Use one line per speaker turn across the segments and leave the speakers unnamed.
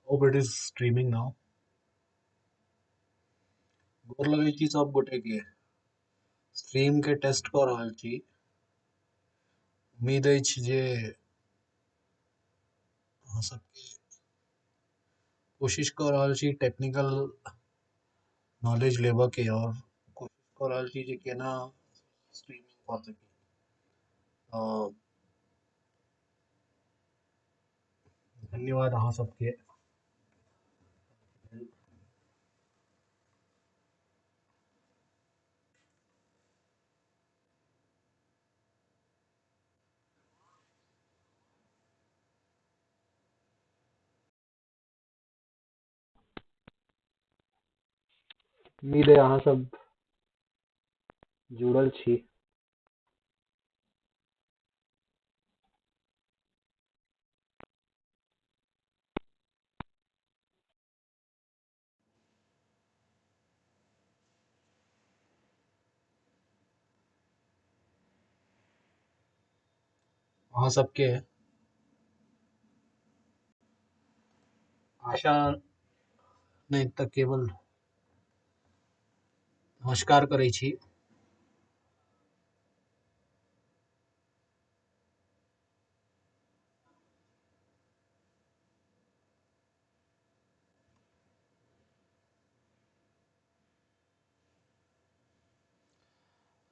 Hope it is streaming now. गोर लगै छी सब गोटे के। स्ट्रीम के टेस्ट कऽ रहल छी। उम्मीद अछि जे अहाँ सबके कोशिश कऽ रहल छी टेक्निकल नॉलेज लेबऽ के और कोशिश कऽ रहल छी जे केना स्ट्रीमिंग कऽ सकी। धन्यवाद अहाँ सबके। उम्मीद है अहाँ सब जुड़ल छी। अहाँ सबके आशा नहि तऽ केवल नमस्कार करै छी।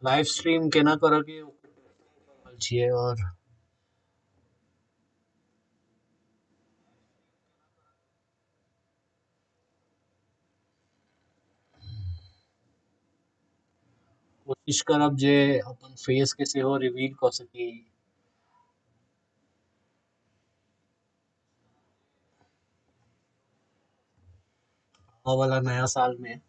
लाइव स्ट्रीम केना करऽ के छियै और कोशिश करब जे अपन फेस के सेहो रिवील कऽ सकी। आबऽ वाला नया साल में।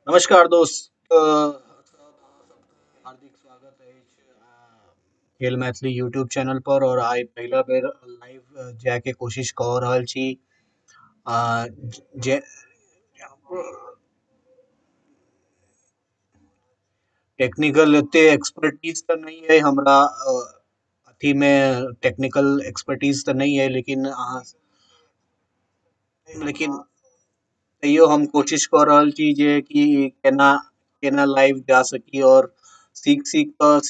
नमस्कार दोस्त, हार्दिक स्वागत अछि खेल मैथिली यूट्यूब चैनल पर। और आइ पहिला बेर लाइव जायके कोशिश कऽ रहल छी। जे टेक्निकल एते एक्सपर्टीज तऽ नहि अइ हमरा, अथीमे टेक्निकल एक्सपर्टीज तऽ नहि अइ, लेकिन अहाँ लेकिन तैयो हम कोशिश कऽ रहल छी जे कि केना केना लाइव जा सकी और सीख सीख कऽ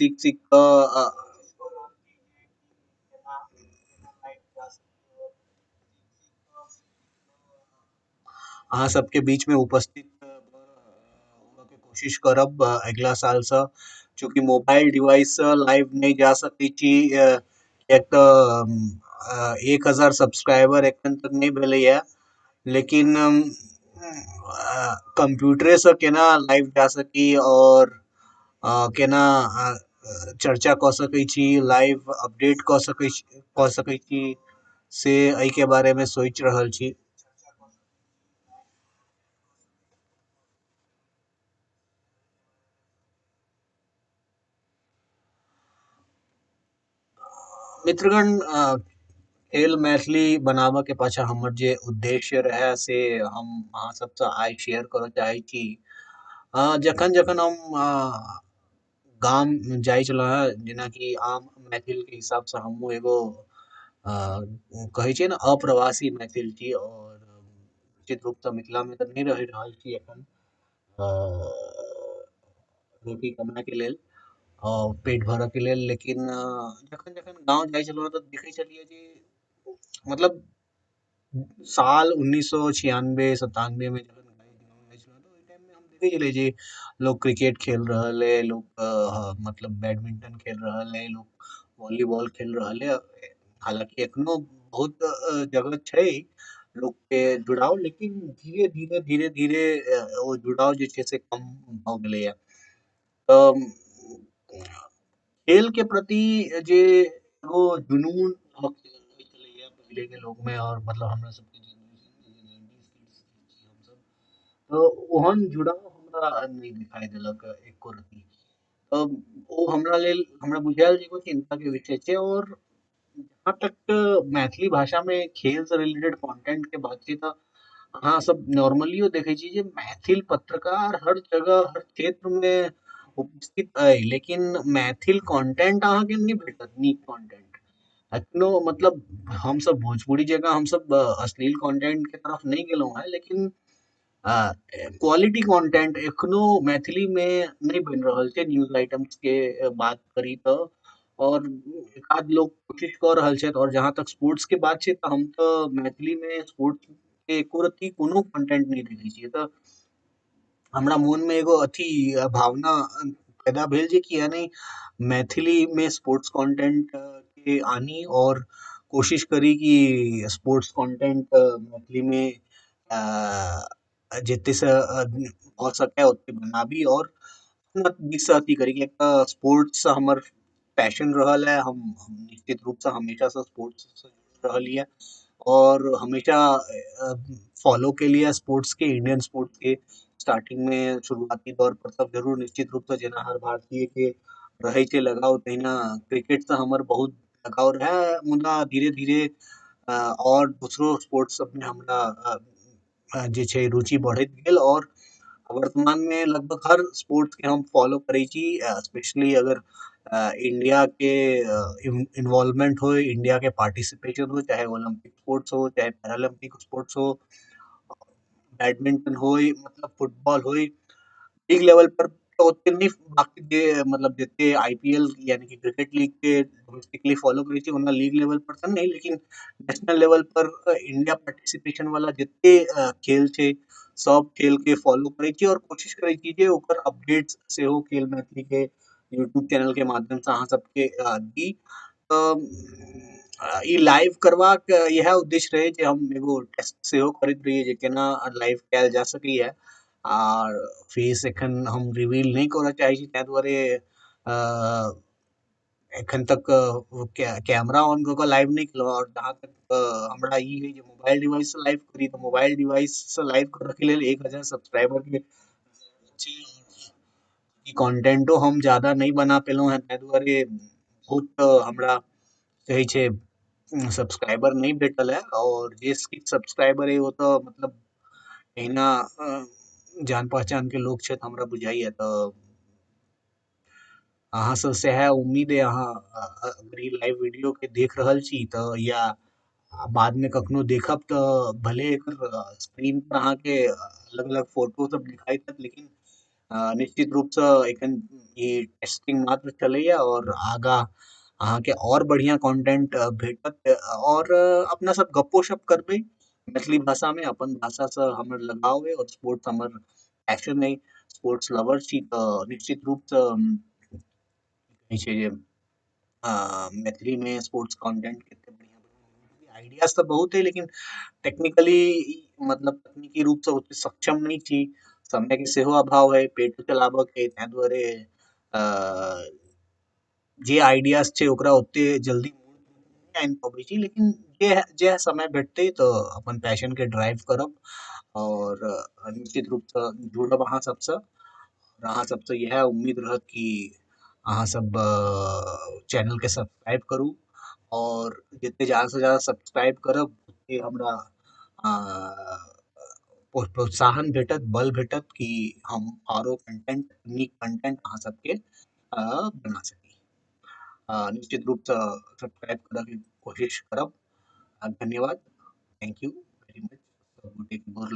अहाँ सबके बीच में उपस्थित होबऽके कोशिश करब अगिला सालसँ। चूँकि मोबाइल डिवाइससँ लाइव नहि जा सकै छी, किएक तऽ 1000 सब्सक्राइबर एखन तक नहि भेलैए, लेकिन कम्प्यूटरेसँ केना लाइव जा सकी और केना चर्चा कऽ सकै छी, लाइव अपडेट कऽ सकै छी, से एहिके बारेमे सोचि रहल छी। मित्रगण, खेल मैथिली बनाबऽ के पाछाँ हमर जे उद्देश्य रहै से हम अहाँ सबसँ आइ शेयर करऽ चाहै छी। जखन जखन हम गाम जाइ छलहुँ हेँ, जेनाकि आम मैथिलके हिसाबसँ हमहूँ एगो कहै छियै ने अप्रवासी मैथिल छी, आओर निश्चित रूपसँ मिथिलामे तऽ नहि रहि रहल छी एखन रोटी कमाइके लेल, पेट भरऽके लेल। लेकिन जखन जखन गाँव जाइ छलहुँ तऽ देखै छलियै जे मतलब साल 1996-97मे जखन गाँव जाइ छलहुँ तऽ ओहि टाइममे हम देखै छलियै जे लोक क्रिकेट खेल रहल अइ, लोक मतलब बैडमिंटन खेल रहल अइ, लोक वॉलीबॉल खेल रहल अइ। हालाँकि एखनो बहुत जगह छै लोकके जुड़ाव, लेकिन धीरे धीरे धीरे धीरे ओ जुड़ाव जे छै से कम भऽ गेलैए। तऽ खेलके प्रति जे एगो जुनून छलैए पहिलेके लोकमे, आओर मतलब हमरा सबके जेनरेशनमे जे 90s kids छी हमसब, तऽ ओहन जुड़ाव हमरा नहि दिखाई देलक एको रत्ती। तऽ ओ हमरा लेल, हमरा बुझायल जे एगो चिन्ताके विषय छै। आओर जहाँ तक मैथिली भाषामे खेलसँ रिलेटेड कॉन्टेंटके बात छै, तऽ अहाँ सब नॉर्मलियो देखै छी जे मैथिल पत्रकार हर जगह हर क्षेत्रमे उपस्थित अइ, लेकिन मैथिल कॉन्टेंट अहाँके नहि भेटत, नीक कॉन्टेंट एखनो। मतलब हमसब भोजपुरी जकाँ हमसब अश्लील कॉन्टेंटके तरफ नहि गेलहुँ हेँ, लेकिन क्वालिटी कॉन्टेंट एखनो मैथिलीमे नहि बनि रहल छै। न्यूज आइटम्सके बात करी तऽ आओर एकाध लोक कोशिश कऽ रहल छथि। आओर जहाँ तक स्पोर्ट्सके बात छै, तऽ हम तऽ मैथिलीमे स्पोर्ट्सके एको रत्ती कोनो कॉन्टेंट नहि देखै छियै। तऽ हमरा मोनमे एगो अथी भावना पैदा भेल जे कि यानी मैथिलीमे स्पोर्ट्स कॉन्टेंट के आनी आओर कोशिश करी कि स्पोर्ट्स कॉन्टेंट मैथिलीमे जतेसँ भऽ सकै ओते बनाबी, आओर दिससँ अथी करी। किएक तऽ स्पोर्ट्स हमर पैशन रहल है, हम निश्चित रूपसँ हमेशासँ स्पोर्ट्ससँ जुड़ल रहलियै आओर हमेशा फॉलो केलियै स्पोर्ट्सके, इंडियन स्पोर्ट्सके। स्टार्टिंगमे शुरुआती दौर पर सब जरूर निश्चित रूपसँ जेना हर भारतीयके रहै छै लगाव, तहिना क्रिकेटसँ हमर बहुत लगाव रहै। मुदा धीरे धीरे आओर दोसरो स्पोर्ट्स सबमे हमरा जे छै रुचि बढ़ैत गेल, आओर वर्तमानमे लगभग हर स्पोर्ट्सके हम फॉलो करै छी। स्पेशली अगर इंडियाके इन्वॉल्वमेंट हो, इंडियाके पार्टिसिपेशन हो, चाहे ओलम्पिक स्पोर्ट्स हो, चाहे पैरालम्पिक स्पोर्ट्स हो, बैडमिंटन होइ, मतलब फुटबॉल होइ, लीग लेवल पर तऽ ओते नहि, बाकी जे मतलब जते आईपीएल यानी कि क्रिकेट लीग के डोमेस्टिकली फॉलो करै छी, ओना लीग लेवल पर तऽ नहि, लेकिन नेशनल लेवल पर इंडिया पार्टिसिपेशन वाला जते खेल छै सब खेल के फॉलो करै छी, आओर कोशिश करै छी जे ओकर अपडेट्स सेहो खेल मैथिली के यूट्यूब चैनल के माध्यमसँ अहाँ सबके दी। तऽ ई लाइव करबाक इएह उद्देश्य रहै जे हम एगो टेस्ट सेहो करैत रहियै जे केना लाइव कयल जा सकैए। आर फेस एखन हम रिवील नहि करऽ चाहै छी, ताहि दुआरे एखन तक कैमरा ऑन कऽ कऽ लाइव नहि केलहुँ। आओर जहाँ तक हमरा ई अइ जे मोबाइल डिवाइससँ लाइव करी, तऽ मोबाइल डिवाइससँ लाइव करऽके लेल 1000 सब्सक्राइबरके छै। ई कॉन्टेंटो हम ज्यादा नहि बना पेलहुँ हेँ, ताहि दुआरे बहुत हमरा कहै छै सब्सक्राइबर नहि भेटल है। आओर जे सब्सक्राइबर अइ ओ तऽ मतलब एहिना जान पहचानके लोक छथि हमरा बुझाइए। तऽ अहाँ सब सएह उम्मीद अइ, अहाँ अगर ई लाइव वीडियोके देख रहल छी तऽ या बादमे कखनो देखब तऽ भले एकर स्क्रीन पर अहाँके अलग अलग फोटो सब दिखाई देत, लेकिन निश्चित रूपसँ एखन ई टेस्टिंग मात्र चलैए, आओर आगाँ अहाँके आओर बढ़िआँ कॉन्टेंट भेटत, आओर अपना सब गप्पो सप करबै मैथिली भाषामे। अपन भाषासँ हमर लगाव अइ आओर स्पोर्ट्स हमर पैशन अइ, स्पोर्ट्स लवर छी, तऽ निश्चित रूपसँ कहै छै जे मैथिलीमे स्पोर्ट्स कॉन्टेंट कते बढ़िआँ बढ़िआँ आइडियाज तऽ बहुत अइ, लेकिन टेक्निकली मतलब तकनीकी रूपसँ ओते सक्षम नहि छी, समयके सेहो अभाव अइ, पेटो चलाबऽके अइ, ताहि दुआरे जे आइडियाज छै ओकरा ओते जल्दी नहि आनि पबै छी। लेकिन जे जे समय भेटतै तऽ अपन पैशनके ड्राइव करब, आओर निश्चित रूपसँ जुड़ब अहाँ सबसँ। आओर अहाँ सबसँ इएह उम्मीद रहत कि अहाँ सब चैनलके सब्सक्राइब करू, आओर जते ज्यादा से ज्यादा सब्सक्राइब करब ओते हमरा प्रोत्साहन भेटत, बल भेटत कि हम आरो कंटेंट, नीक कंटेंट अहाँ सबके बना सकी। निश्चित रूप सँ सब्सक्राइब करऽ के कोशिश करब। धन्यवाद। Thank you very much. सब गोटे के गोर लग